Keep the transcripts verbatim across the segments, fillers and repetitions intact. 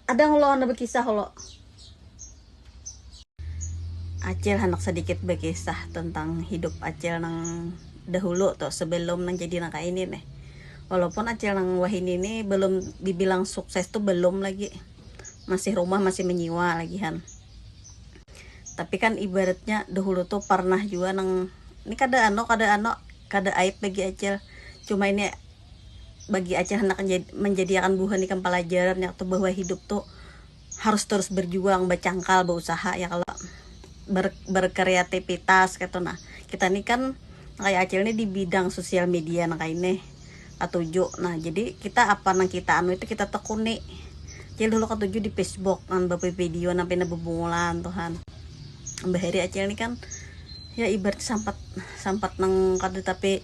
Ada ngulu anda berkisah lo. Acil hendak sedikit berkisah tentang hidup Acil nang dahulu tuh, sebelum nang jadi nang kayak ini nih. Walaupun Acil nang wahini ini belum dibilang sukses tuh, belum lagi, masih rumah masih menyiwa lagi han. Tapi kan ibaratnya dahulu tuh pernah juga nang ini kada ano kada ano kada aib bagi Acil. Cuma ini bagi Acil hendak menjadikan buhan ikam pelajaran yang tuh bahwa hidup tuh harus terus berjuang, bercangkal, berusaha ya kalau ber, berkreativitas gitu. Nah, kita ini kan kayak Acil ini di bidang sosial media nah kayak ini katuju. Nah, jadi kita apa nang kita anu itu kita tekuni. Acil dulu katuju di Facebook kan bapak video sampai bebungulan tuh han. Bahari Acil ini kan ya ibarat sampat sampat nang kada tapi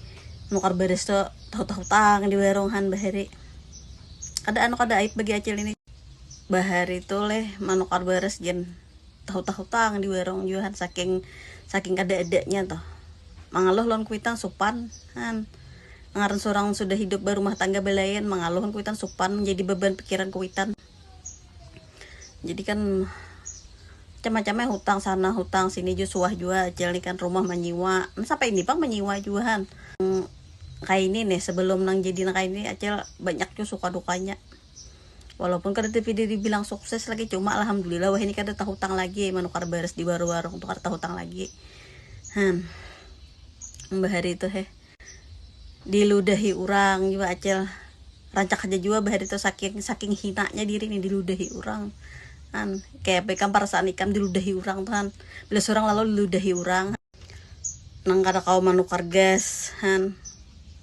nukar beres tuh tahu-tahu tang di warung han bahari. Kada anu kada aib bagi Acil ini. Bahari tuh leh manukar beres gin tahu-tahu tang di warung juga han saking saking kada adanya tuh. Mangaluh lawan kuitan supan han. Ngaran seorang sudah hidup berumah tangga belayan mangaluh lawan kuitan supan menjadi beban pikiran kuitan. Jadi kan macam-macamnya hutang sana hutang sini juga suah juga Acil nih kan rumah menyiwa. Nah, sampai ini pang menyiwa juga han. Hmm, kayak ini nih sebelum nang jadi nang kayak ini Acil banyak juga suka dukanya. Walaupun kada tapi dibilang sukses lagi cuma alhamdulillah wah ini kada tahutang lagi menukar beres di warung-warung tuh kada tahutang lagi. Han. Bahari itu heh diludahi orang juga Acil. Rancak aja juga bahari itu saking saking hinanya diri nih diludahi orang. Han, kayak apa ikam perasaan ikam diludahi orang tuh han. Bila seorang lalu diludahi orang nang kada kawa manukar gas han.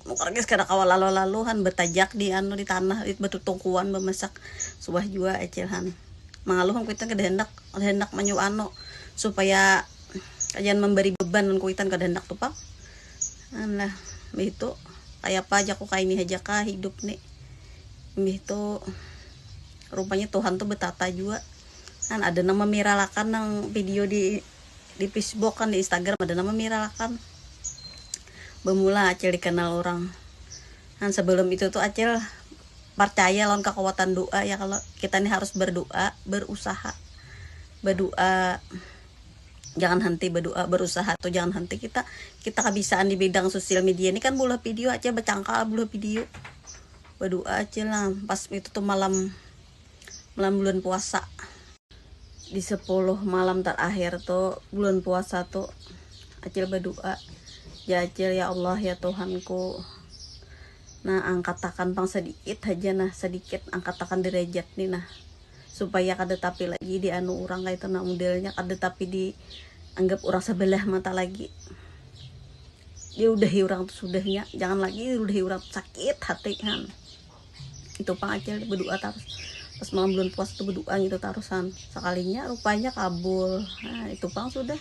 Nukar gas kada kawa lalu-lalu han bertajak di anu di tanah di batu tungkuan bemasak. Suah juga Acil han. Mangaluh kuitan kada hendak kada hendak manyu anu supaya kajian memberi beban dan kuitan kada hendak tuh pang. Nah, begitu kayak apa aja aku kayak ini aja kah hidup nih. Begitu rupanya Tuhan tuh betata juga. Kan ada nang memiralakan nang video di di Facebook kan di Instagram ada nang memiralakan. Bermula Acil dikenal orang. Kan sebelum itu tuh Acil percaya lawan kekuatan doa ya kalau kita nih harus berdoa berusaha berdoa jangan henti berdoa berusaha tuh jangan henti kita kita kebiasaan di bidang sosial media ini kan bulah video aja bercangkal bulah video berdoa aja lah pas itu tuh malam malam bulan puasa di sepuluh malam terakhir tuh bulan puasa tuh Acil berdoa ya Acil ya Allah ya Tuhanku nah angkatakan pang sedikit aja nah sedikit angkatakan derajat nih nah supaya kada tapi lagi di anu orang kayak itu nah modelnya kada tapi di anggap orang sebelah mata lagi diudahi orang tuh sudahnya jangan lagi diudahi orang sakit hati kan itu pang Acil berdoa terus pas malam bulan puasa tuh berdoa gitu terusan sekalinya rupanya kabul nah itu pang sudah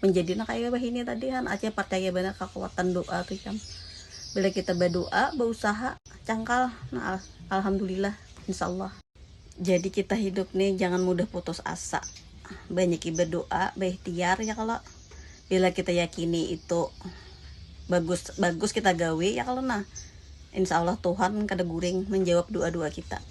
menjadi nak kayak bahini tadi kan Acil percaya banget kekuatan doa tuh kan bila kita berdoa berusaha cangkal nah alhamdulillah insyaallah jadi kita hidup nih jangan mudah putus asa banyak berdoa berikhtiar ya kalau bila kita yakini itu bagus bagus kita gawe ya kalau nah insya Allah Tuhan kada guring menjawab doa-doa kita